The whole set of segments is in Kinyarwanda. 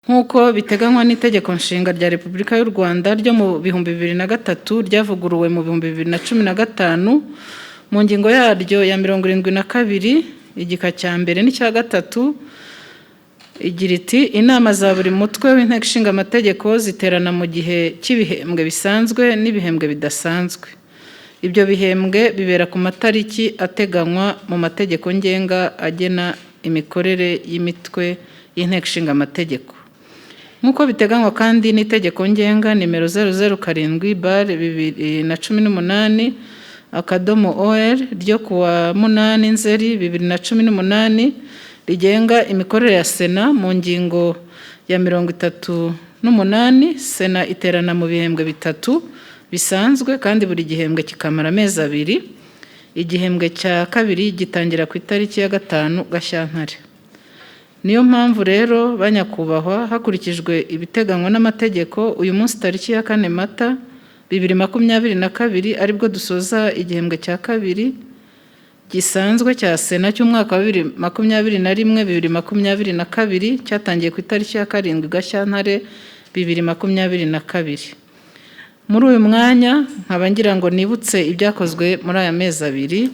Nk'uko biteganywa n'Itegeko Nshinga rya Repubulika y'u Rwanda ryo mu 2003, ryavuguruwe mu 2015, mu ngingo yaryo ya 72, igika cya mbere n'icya gatatu, igira iti: "Inama za buri mutwe w'Inteko Ishinga Amategeko ziterana mu gihe cy'ibihembwe bisanzwe n'ibihembwe bidasanzwe. Ibyo bihembwe bibera ku matariki ateganywa mu mategeko ngenga agena imikorere y'imitwe y'Inteko Ishinga Amategeko." Nk'uko biteganywa kandi n'itegeko ngenga nimero 007/2018.OR ryo kuwa 8 Nzeri 2018 rigenga imikorere ya Sena, mu ngingo ya 38, Sena iterana mu bihembwe bitatu bisanzwe, kandi buri gihembwe kikamara amezi 2. Igihembwe cya kabiri gitangira ku itariki ya 5 Gashyantare. Niyo mpamvu rero, banyakubahwa, hakurikijwe ibiteganywa n'amategeko, uyu munsi tariki ya 4 Mata 2022 aribwo dusoza igihembwe cya kabiri gisanzwe cya Sena cy'umwaka wa 2021 2022, cyatangiye ku itariki ya 7 Gashyantare 2022. Muri uyu mwanya nkaba ngira ngo nibutse ibyakozwe muri aya mezi 2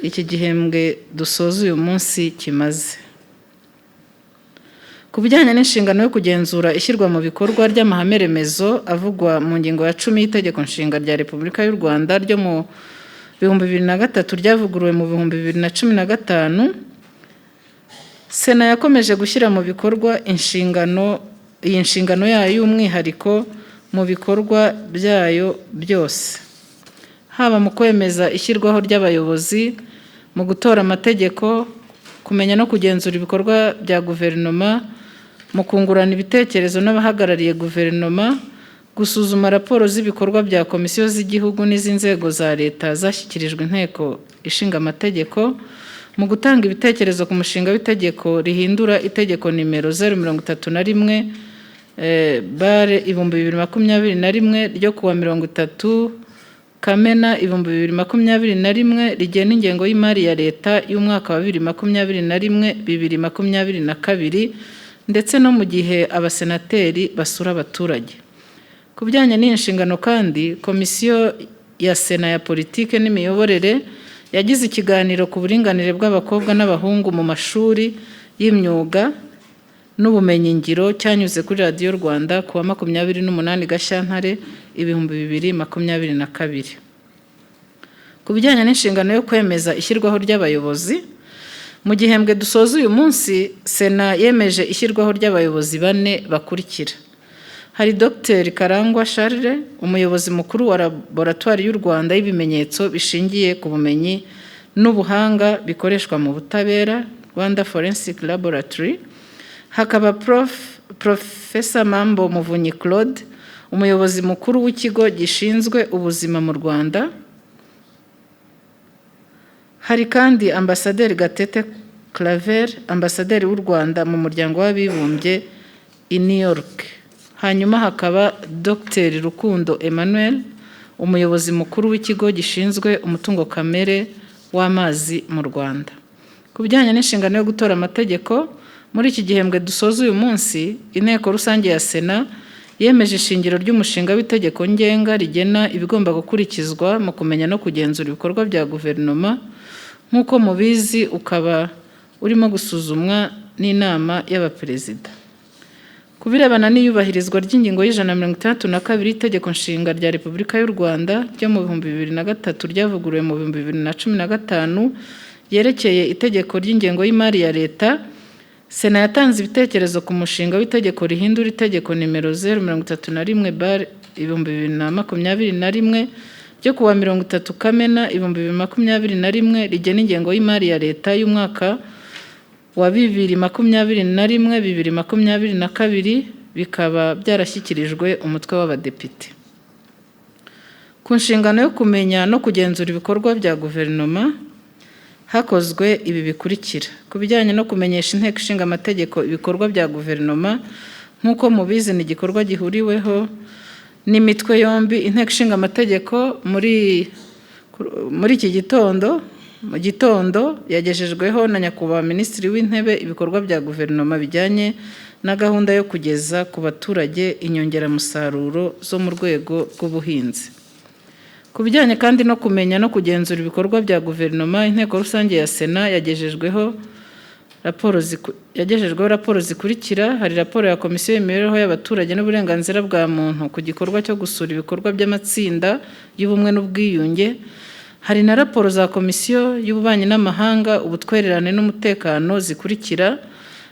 iki gihembwe dusoza uyu munsi kimaze. Ku bijyanye n'inshingano yo kugenzura ishyirwa mu bikorwa ry'amahame remezo avugwa mu ngingo ya 10 y'Itegeko Nshinga rya Repubulika y'u Rwanda ryo mu 2003, ryavuguruwe mu 2015, Sena yakomeje gushyira mu bikorwa iyi nshingano yayo y'umwihariko mu bikorwa byayo byose, haba mu kwemeza ishyirwaho ry'abayobozi, mu gutora amategeko, kumenya no kugenzura ibikorwa bya guverinoma, mu kungurana ibitekerezo n'abahagarariye guverinoma, gusuzuma raporo z'ibikorwa bya komisiyo z'igihugu n'iz'inzego za leta zashyikirijwe Inteko Ishinga Amategeko, mu gutanga ibitekerezo ku mushinga w'itegeko rihindura itegeko nimero 031/2021 ryo kuwa 30 Kamena 2021 rigena ingengo y'imari ya leta y'umwaka wa 2021 2022, ndetse no mu gihe abasenateri basura abaturage. Ku bijyanye n'iyi nshingano kandi, Komisiyo ya Sena ya Politiki n'Imiyoborere yagize ikiganiro ku buringanire bw'abakobwa n'abahungu mu mashuri y'imyuga n'ubumenyingiro, cyanyuze kuri Radiyo Rwanda ku wa 28 Gashyantare 2022. Ku bijyanye n'inshingano yo kwemeza ishyirwaho ry'abayobozi, mu gihembwe dusoza uyu munsi, Sena yemeje ishyirwaho ry'abayobozi bane bakurikira: hari Dr Karangwa Charles, umuyobozi mukuru wa Laboratwari y'u Rwanda y'ibimenyetso bishingiye ku bumenyi n'ubuhanga bikoreshwa mu butabera, Rwanda Forensic Laboratory; hakaba Professor Mambo Muvunyi Claude, umuyobozi mukuru w'Ikigo gishinzwe Ubuzima mu Rwanda; hari kandi Ambasaderi Gatete Claver, ambasaderi w'u Rwanda mu Muryango w'Abibumbye i New York; hanyuma hakaba Dr Rukundo Emmanuel, umuyobozi mukuru w'Ikigo gishinzwe Umutungo Kamere w'Amazi mu Rwanda. Ku bijyanye n'inshingano yo gutora amategeko, muri iki gihembwe dusoza uyu munsi, Inteko Rusange ya Sena yemeje ishingiro ry'umushinga w'itegeko ngenga rigena ibigomba gukurikizwa mu kumenya no kugenzura ibikorwa bya guverinoma. Nk'uko mubizi, ukaba urimo gusuzumwa n'Inama y'Abaperezida. Ku birebana n'iyubahirizwa ry'ingingo ya 162 y'Itegeko Nshinga rya Repubulika y'u Rwanda ryo mu 2003, ryavuguruwe mu 2015, yerekeye itegeko ry'ingengo y'imari ya leta, Sena yatanze ibitekerezo ku mushinga w'itegeko rihindura itegeko nimero 031/2021 ryo kuwa 30 Kamena 2021 rigena ingengo y'imari ya leta y'umwaka wa 2021 2022, bikaba byarashyikirijwe umutwe w'Abadepite. Ku nshingano yo kumenya no kugenzura ibikorwa bya guverinoma, hakozwe ibi bikurikira: Ku bijyanye no kumenyesha Inteko Ishinga Amategeko ibikorwa bya guverinoma, nk'uko mubizi, ni igikorwa gihuriweho n'imitwe yombi. Inteko Ishinga Amategeko muri iki gitondo, mu gitondo, yagejejweho na Nyakubahwa Minisitiri w'Intebe ibikorwa bya guverinoma bijyanye na gahunda yo kugeza ku baturage inyongeramusaruro zo mu rwego rw'ubuhinzi. Ku bijyanye kandi no kumenya no kugenzura ibikorwa bya guverinoma, Inteko Rusange ya Sena yagejejweho raporo zikurikira: hari raporo ya Komisiyo y'Imibereho y'Abaturage n'Uburenganzira bwa Muntu ku gikorwa cyo gusura ibikorwa by'amatsinda y'ubumwe n'ubwiyunge. Hari na raporo za Komisiyo y'Ububanyi n'Amahanga, Ubutwererane n'Umutekano zikurikira: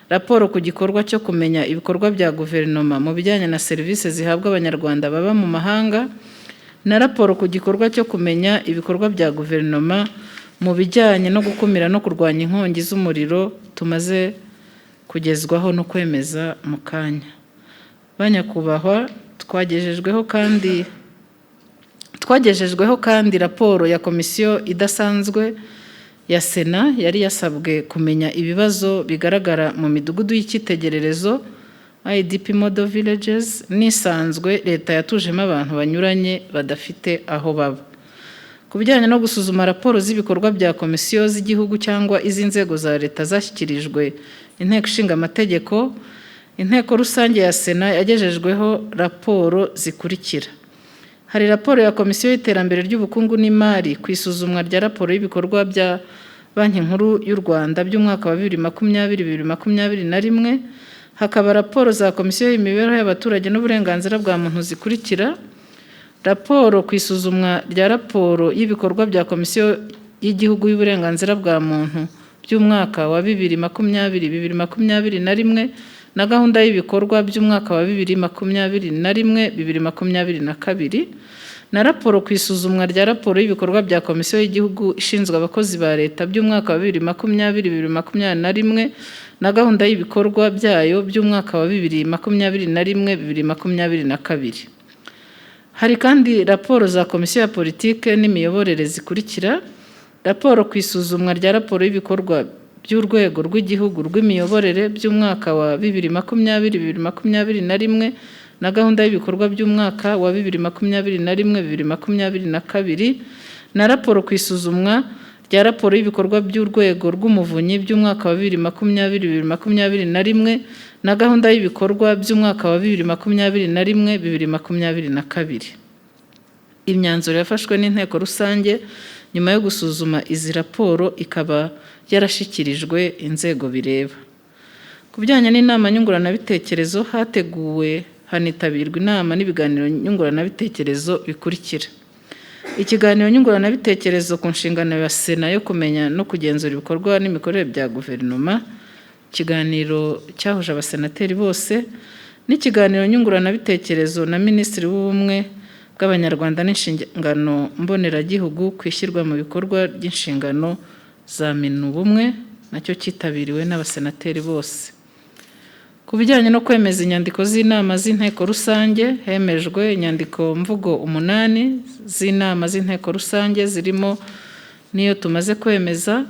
raporo ku gikorwa cyo kumenya ibikorwa bya guverinoma mu bijyanye na serivisi zihabwa Abanyarwanda baba mu mahanga, na raporo ku gikorwa cyo kumenya ibikorwa bya guverinoma mu bijyanye no gukumira no kurwanya inkongi z'umuriro tumaze kugezwaho no kwemeza mu kanya. Ba nyakubahwa, twagejejweho kandi raporo ya komisiyo idasanzwe ya Sena yari yasabwe kumenya ibibazo bigaragara mu midugudu y'icyitegererezo, IDP Model Villages, n'isanzwe leta yatujemo abantu banyuranye badafite aho baba. Ku bijyanye no gusuzuma raporo z'ibikorwa bya komisiyo z'igihugu cyangwa iz'inzego za leta zashyikirijwe Inteko Ishinga Amategeko, Inteko Rusange ya Sena yagejejweho raporo zikurikira: hari raporo ya Komisiyo y'Iterambere ry'Ubukungu n'Imari ku isuzumwa rya raporo y'ibikorwa bya Banki Nkuru y'u Rwanda by'umwaka wa 2020, 2021. Hakaba raporo za Komisiyo y'Imibereho y'Abaturage n'Uburenganzira bwa Muntu zikurikira: raporo ku isuzumwa rya raporo y'ibikorwa bya Komisiyo y'Igihugu y'Uburenganzira bwa Muntu by'umwaka wa 2020, 2021 na gahunda y'ibikorwa by'umwaka wa 2021, 2022, na raporo ku isuzumwa rya raporo y'ibikorwa bya Komisiyo y'Igihugu ishinzwe Abakozi ba Leta by'umwaka wa 2020, 2021 na gahunda y'ibikorwa byayo by'umwaka wa 2021, 2022. Hari kandi raporo za Komisiyo ya Politike n'Imiyoborere zikurikira: raporo ku isuzumwa rya raporo y'ibikorwa by'Urwego rw'Igihugu rw'Imiyoborere by'umwaka wa 2020, 2021 na gahunda y'ibikorwa by'umwaka wa 2021, 2022, na raporo ku isuzumwa rya raporo y'ibikorwa by'Urwego rw'Umuvunyi by'umwaka wa 2020, 2021 na gahunda y'ibikorwa by'umwaka wa 2021, 2022. Imyanzuro yafashwe n'Inteko Rusange nyuma yo gusuzuma izi raporo ikaba yarashyikirijwe inzego bireba. Ku bijyanye n'inama nyunguranabitekerezo, hateguwe hanitabirwa inama n'ibiganiro nyunguranabitekerezo bikurikira: ikiganiro nyunguranabitekerezo ku nshingano ya Sena yo kumenya no kugenzura ibikorwa n'imikorere bya guverinoma, ikiganiro cyahuje abasenateri bose, n'ikiganiro nyunguranabitekerezo na Minisitiri w'Ubumwe bw'Abanyarwanda n'Inshingano Mboneragihugu ku ishyirwa mu bikorwa ry'inshingano za Minubumwe, nacyo cyitabiriwe n'abasenateri bose. Ku bijyanye no kwemeza inyandiko z'inama z'Inteko Rusange, hemejwe inyandiko mvugo umunani z'inama z'Inteko Rusange, zirimo n'iyo tumaze kwemeza,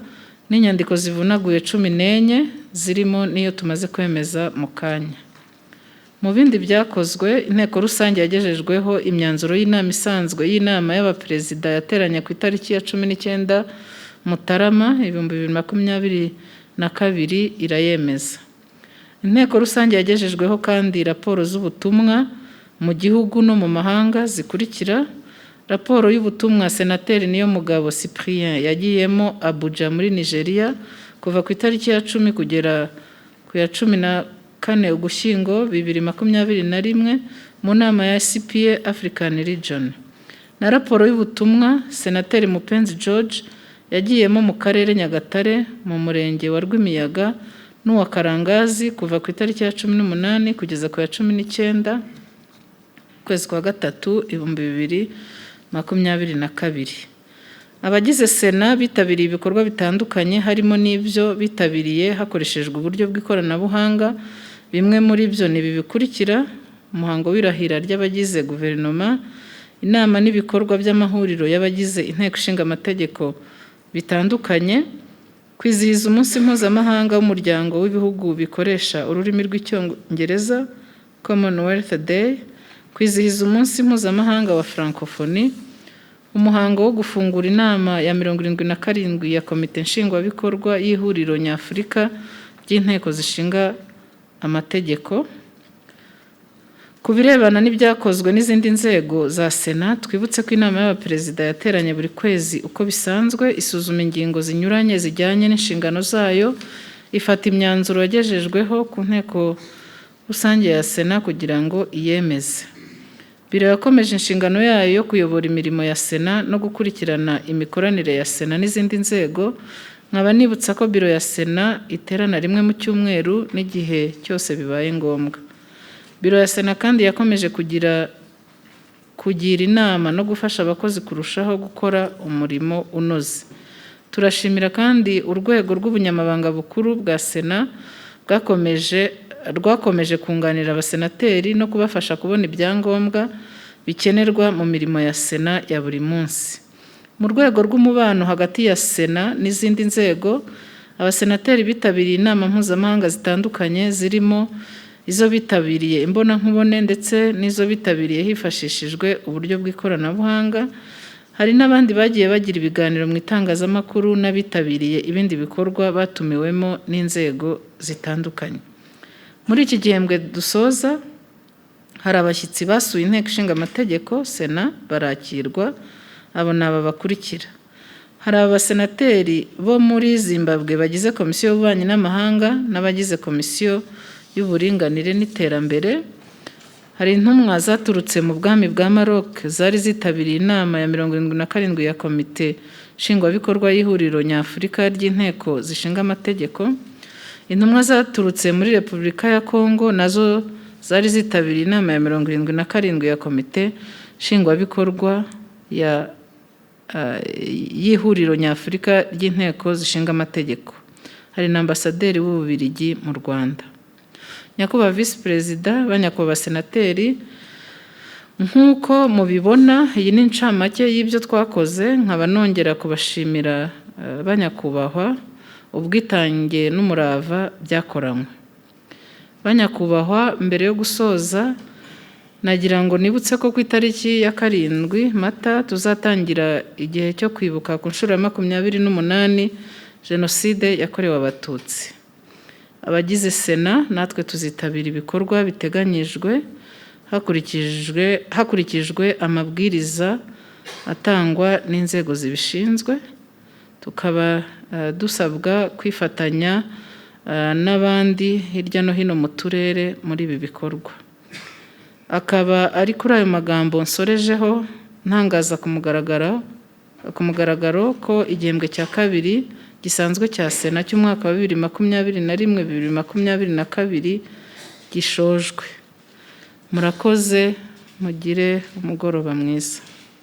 n'inyandiko zivunaguye 14, zirimo n'iyo tumaze kwemeza mu kanya. Mu bindi byakozwe, Inteko Rusange yagejejweho imyanzuro y'inama isanzwe y'Inama y'Abaperezida yateranye ku itariki ya 19 Mutarama 2022, irayemeza. Inteko Rusange yagejejweho kandi raporo z'ubutumwa mu gihugu no mu mahanga zikurikira: raporo y'ubutumwa Senateri Niyomugabo Cyprien yagiyemo Abuja muri Nigeria kuva ku itariki ya 10 kugera ku ya 14 Ugushyingo 2021 mu nama ya CPA African Region, na raporo y'ubutumwa Senateri Mupenzi George yagiyemo mu Karere Nyagatare, mu Murenge wa Rwimiyaga n'uwa Karangazi kuva ku itariki ya 18 kugeza ku ya 19 ukwezi kwa gatatu 2022. Abagize Sena bitabiriye ibikorwa bitandukanye, harimo n'ibyo bitabiriye hakoreshejwe uburyo bw'ikoranabuhanga. Bimwe muri byo ni ibi bikurikira: umuhango w'irahira ry'abagize guverinoma, inama n'ibikorwa by'amahuriro y'abagize Inteko Ishinga Amategeko bitandukanye, kwizihiza Umunsi Mpuzamahanga w'Umuryango w'Ibihugu bikoresha ururimi rw'Icyongereza, Commonwealth Day, kwizihiza Umunsi Mpuzamahanga wa Francophonie, umuhango wo gufungura inama ya 77 ya Komite Nshingwabikorwa y'Ihuriro Nyafurika ry'Inteko Zishinga amategeko. Ku birebana n'ibyakozwe n'izindi nzego za Sena, twibutse ko Inama y'Abaperezida yateranye buri kwezi uko bisanzwe, isuzuma ingingo zinyuranye zijyanye n'inshingano zayo, ifata imyanzuro yagejejweho ku Nteko Rusange ya Sena kugira ngo iyemeze. Biro yakomeje inshingano yayo yo kuyobora imirimo ya Sena no gukurikirana imikoranire ya Sena n'izindi nzego. Nkaba nibutsa ko Biro ya Sena iterana rimwe mu cyumweru n'igihe cyose bibaye ngombwa. Biro ya Sena kandi yakomeje kugira inama no gufasha abakozi kurushaho gukora umurimo unoze. Turashimira kandi Urwego rw'Ubunyamabanga Bukuru bwa Sena rwakomeje kunganira abasenateri no kubafasha kubona ibyangombwa bikenerwa mu mirimo ya Sena ya buri munsi. Mu rwego rw'umubano hagati ya Sena n'izindi nzego, abasenateri bitabiriye inama mpuzamahanga zitandukanye, zirimo izo bitabiriye imbonankubone ndetse n'izo bitabiriye hifashishijwe uburyo bw'ikoranabuhanga. Hari n'abandi bagiye bagira ibiganiro mu itangazamakuru n'abitabiriye ibindi bikorwa batumiwemo n'inzego zitandukanye. Muri iki gihembwe dusoza, hari abashyitsi basuye Inteko Ishinga Amategeko, Sena, barakirwa. Abo ni aba bakurikira: hari abasenateri bo muri Zimbabwe bagize Komisiyo y'Ububanyi n'Amahanga n'abagize Komisiyo y'Uburinganire n'Iterambere. Hari intumwa zaturutse mu Bwami bwa Maroc zari zitabiriye inama ya 77 ya Komite Nshingwabikorwa y'Ihuriro Nyafurika ry'Inteko Zishinga Amategeko. Intumwa zaturutse muri Repubulika ya Kongo nazo zari zitabiriye inama ya 77 ya Komite Nshingwabikorwa y'Ihuriro Nyafurika ry'Inteko Zishinga Amategeko. Hari na Ambasaderi w'Ububiligi mu Rwanda. Nyakubahwa Visi Perezida, ba nyakubahwa Senateri, nk'uko mubibona, iyi ni incamake y'ibyo twakoze. Nkaba nongera kubashimira, ba nyakubahwa, ubwitange n'umurava byakoranywe. Ba nyakubahwa, mbere yo gusoza nagira ngo nibutse ko ku itariki ya 7 Mata tuzatangira igihe cyo kwibuka ku nshuro ya 28 Jenoside yakorewe Abatutsi. Abagize Sena natwe tuzitabira ibikorwa biteganyijwe hakurikijwe amabwiriza atangwa n'inzego zibishinzwe, tukaba dusabwa kwifatanya n'abandi hirya no hino mu turere muri ibi bikorwa. Akaba ari kuri ayo magambo nsorejeho ntangaza ku mugaragaro ko igihembwe cya kabiri gisanzwe cya Sena cy'umwaka wa 2021, 2022 gishojwe. Murakoze, mugire umugoroba mwiza.